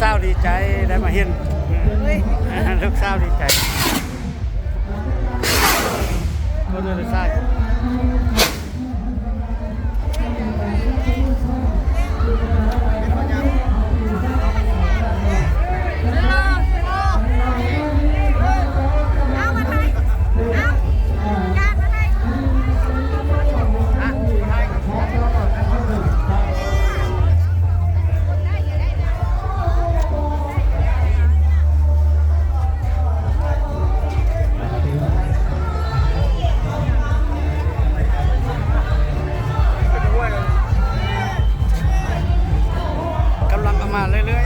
ສາວດີໃຈໄດ້ມາເຫັນ ເອີຍ ລູກສາວດີໃຈ ຄົນອື່ນຊາຍ. ກຳລັງເຂົ້າມາເລື້ອຍ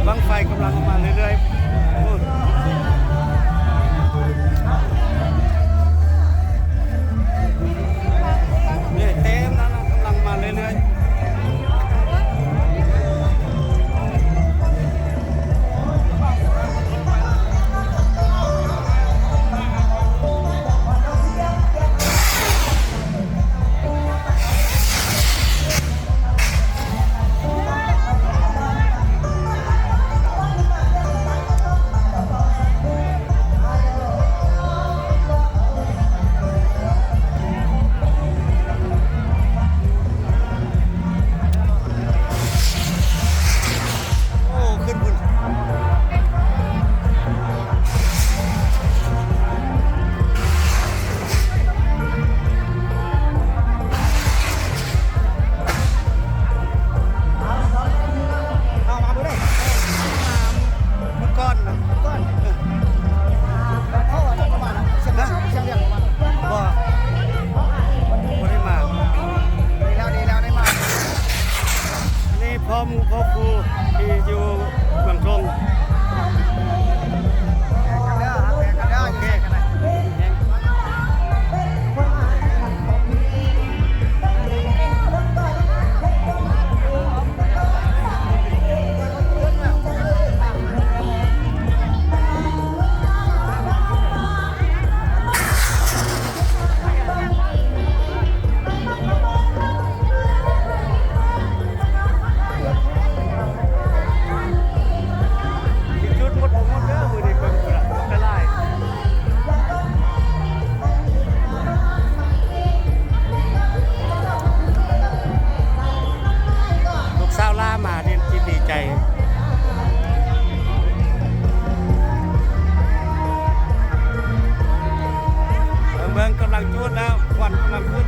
ໆ ບັ້ງໄຟກຳລັງເຂົ້າມາເລື້ອຍໆ ໂອ້ ນີ້ເຕັມແລ້ວນະ ກຳລັງມາເລື້ອຍໆ. ໂອ້ ຂຶ້ນພຸ້ນ ເອົາມາເບິ່ງເດີ ມື້ກ່ອນນະ ມື້ກ່ອນ ເອີ ເຂົາອັນນັ້ນປະມານ ສຽງ ນະ ສຽງວຽກປະມານ ບໍ່ ບໍ່ໄດ້ມາ ດີແລ້ວ ດີແລ້ວໄດ້ມາ ອັນນີ້ພໍ່ໝູ່ພໍ່ຄູທີ່ຢູ່ເມືອງທົງ ໂອເຄ. ລູກສາວຫຼ້າມາເຫັນຈິດດີໃຈ ເບິ່ງໆ ກຳລັງຈູດແລ້ວ ຄວັນກຳລັງຂຶ້ນ.